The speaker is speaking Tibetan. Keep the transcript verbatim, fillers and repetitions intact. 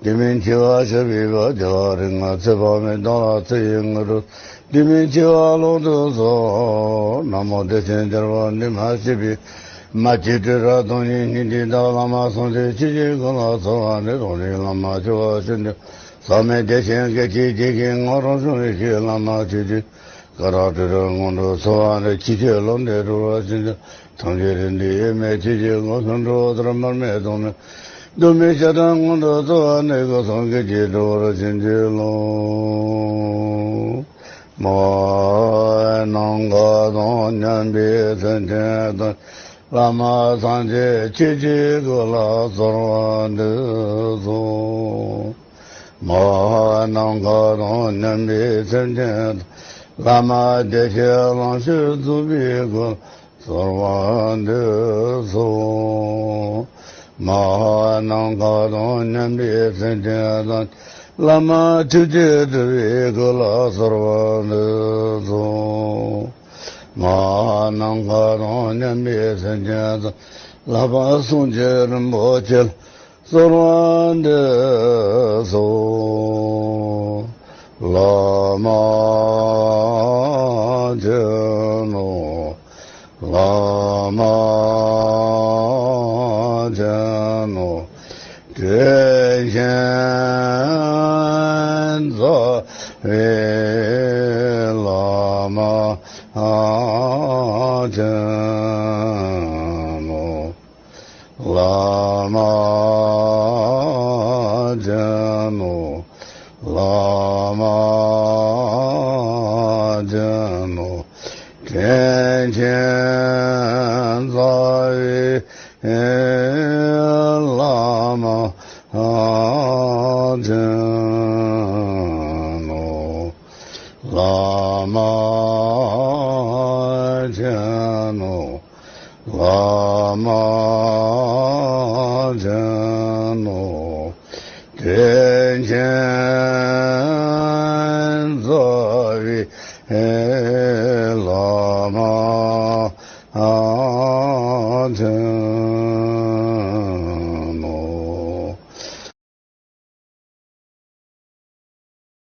དུས་མིན་འཆི་བ་ཞི་བའི་བུ། བདེ་བ་རིགས་ལྔ་ཚེ་དཔག་མེད། གདོང་ལ་ཚེ་ཡི་དངོས་གྲུབ། དུས་མིན་འཆི་བ་ཀློང་དུ་སོང་། ན་མོ་བདེ་ཆེན་རྒྱལ་བ་འདི་མ་ཤེས་པའི། མ་སྐྱེས་སྤྲོས་བྲལ་སྟོང་ཉིད་སྙིང་ཐིག་བདག། བླ་མ་སངས་རྒྱས་ཆོས་ཀྱི་སྐུ་ལ་གསོལ་བ་འདེབས། རང་རིག་བླ་མ་སྤྱོད་པ་ཤིན་ཏུ། བླ་མེད་བདེ་ཆེན་སྐད་ཅིག་གཅིག་གིས། ངོ་རང་བྱུང་བའི་ཕྱིར་བླ་མ་ཆོས་ཀྱི། སྐུ་རང་སྤྲོས་བྲལ་སྔོན་དུ་གསོལ་བ་འདེབས། ཆོས་ཀྱི་བློ་འདས་གྲོལ་བ་ཤིན་ཏུ། ཐམས་ཅད་རིག་འདུས་དབྱེར་མེད་ཆོས་ཀྱི་སྐུ། ལྷུན་གྲུབ་ལྟར་མར་མེ་དང་ནི། གདོད་མའི་ཞག་གྲངས་སྔོན་དུ་གསོལ་བ་འདེབས། སྐུ་གསུམ་སྐད་ཅིག་གྲོལ་བར་བྱིན་གྱིས་རློབས། མ་ནམ་མཁའ་དང་མཉམ་པའི་སེམས་ཅན་དང་། བླ་མ་སངས་རྒྱས་ཆོས་ཀྱི་སྐུ་ལ་གསོལ་བ་འདེབས་སོ། མ་ནམ་མཁའ་དང་མཉམ་པའི་སེམས་ཅན་དང་། བླ་མ་བདེ་གཤེགས་ལོངས་སྤྱོད་རྫོགས་པའི་སྐུ་ལ་གསོལ་བ་འདེབས་སོ། མ་ནམ་མཁའ་དང་མཉམ་པའི་སེམས་ཅན་དང་། བླ་མ་ཐུགས་རྗེས་སྤྲུལ་པའི་སྐུ་ལ་གསོལ་བ་འདེབས་སོ། མ་ནམ་མཁའ་དང་མཉམ་པའི་སེམས་ཅན་དང་། བསླབ་པ་གསུང་གི་རིན་པོ་ཆེ་ལ་གསོལ་བ་འདེབས་སོ། བླ་མ་མཁྱེན་ནོ། བླ་མ་མཁྱེན་ནོ། དྲིན་ཅན་རྩ་བའི་བླ་མ་མཁྱེན་ནོ། བླ་མ་མཁྱེན་ནོ། བླ་མ་མཁྱེན་ནོ། དྲིན་ཅན་རྩ་བའི་བླ་མ་མཁྱེན་ནོ། བླ་མ་མཁྱེན་ནོ། བླ་མ་མཁྱེན་ནོ། དྲིན་ཅན་རྩ་བའི་བླ་མ་མཁྱེན་